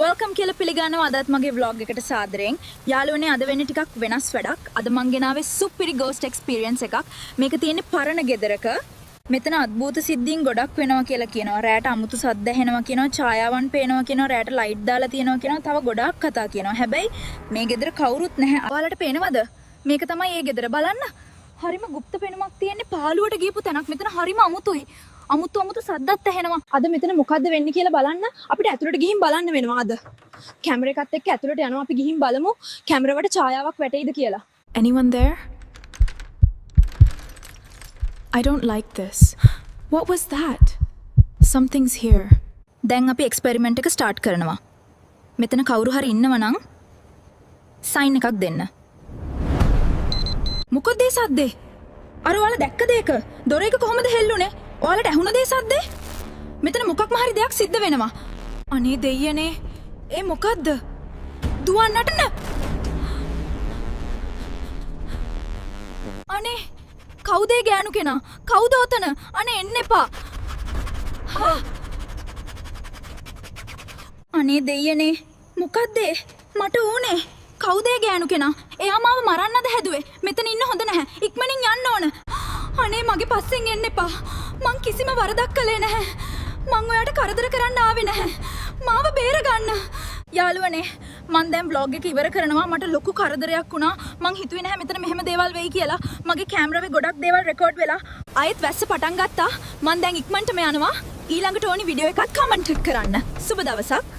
Welcome කියලා පිළිගන්නවා අදත් මගේ ව්ලොග් එකට සාදරයෙන්. යාළුවනේ, අද වෙන්නේ ටිකක් වෙනස් වැඩක්. අද මං ගෙනාවේ සුපිරි ගෝස්ට් එක්ස්පීරියන්ස් එකක්. මේක තියෙන්නේ පරණ ගෙදරක. මෙතන අద్භූත සිද්ධීන් ගොඩක් වෙනවා කියලා කියනවා. රෑට අමුතු සද්ද ඇහෙනවා කියනවා, ඡායාවන් පේනවා කියනවා, රෑට ලයිට් දාලා තියෙනවා කියනවා, තව ගොඩාක් කතා කියනවා. හැබැයි මේ ගෙදර කවුරුත් නැහැ. ඔයාලට පේනවද? මේක තමයි ඒ ගෙදර. බලන්න. හරිම ගුප්ත පෙනුමක් තියෙන්නේ, පාළුවට ගියපු තැනක්. මෙතන හරිම අමුතුයි. අමුතු අමුතු සද්දත් ඇහෙනවා. අද මෙතන මොකද්ද වෙන්නේ කියලා බලන්න අපිට ඇතුළට ගිහින් බලන්න වෙනවා අද. කැමරා එකත් එක්ක ඇතුළට යනවා. අපි ගිහින් බලමු කැමරාවට ඡායාවක් වැටෙයිද කියලා. Anyone there? I don't like this. What was that? Something's here. දැන් අපි එක්ස්පෙරිමන්ට් එක ස්ටාර්ට් කරනවා. මෙතන කවුරු හරි ඉන්නවා නම් සයින් එකක් දෙන්න. මොකද ඒ සද්දේ? අර ඔයාලා දැක්කද ඒක? දොර එක කොහොමද හෙල්ලුනේ? ඔයාලට ඇහුණද ඒ සද්දේ? මෙතන මොකක්ම හරි දෙයක් සිද්ධ වෙනවා. අනේ දෙයියනේ. ඒ මොකද්ද? දුවන්නට න. අනේ කවුද ඒ ගෑනු කෙනා? කවුද ඔතන? අනේ එන්න එපා. හා. අනේ දෙයියනේ, මොකද්ද ඒ? මට ඕනේ. කවුද ඒ ගෑනු කෙනා? එයා මාව මරන්නද හැදුවේ? මෙතන ඉන්න හොඳ නැහැ. ඉක්මනින් යන්න ඕන. අනේ මගේ පස්සෙන් එන්න එපා. මං කිසිම වරදක් කළේ නැහැ. මං ඔයාට කරදර කරන්න ආවේ නැහැ. මාව බේරගන්න. යාළුවනේ, මං දැන් ව්ලොග් එක ඉවර කරනවා. මට ලොකු කරදරයක් වුණා. මං හිතුවේ නැහැ මෙතන මෙහෙම දේවල් වෙයි කියලා. මගේ කැමරාවේ ගොඩක් දේවල් රෙකෝඩ් වෙලා. ආයෙත් වැස්ස පටන් ගත්තා. මං දැන් ඉක්මනටම යනවා. ඊළඟට ඕනි වීඩියෝ එකක් කමෙන්ට් කරන්න. සුබ දවසක්.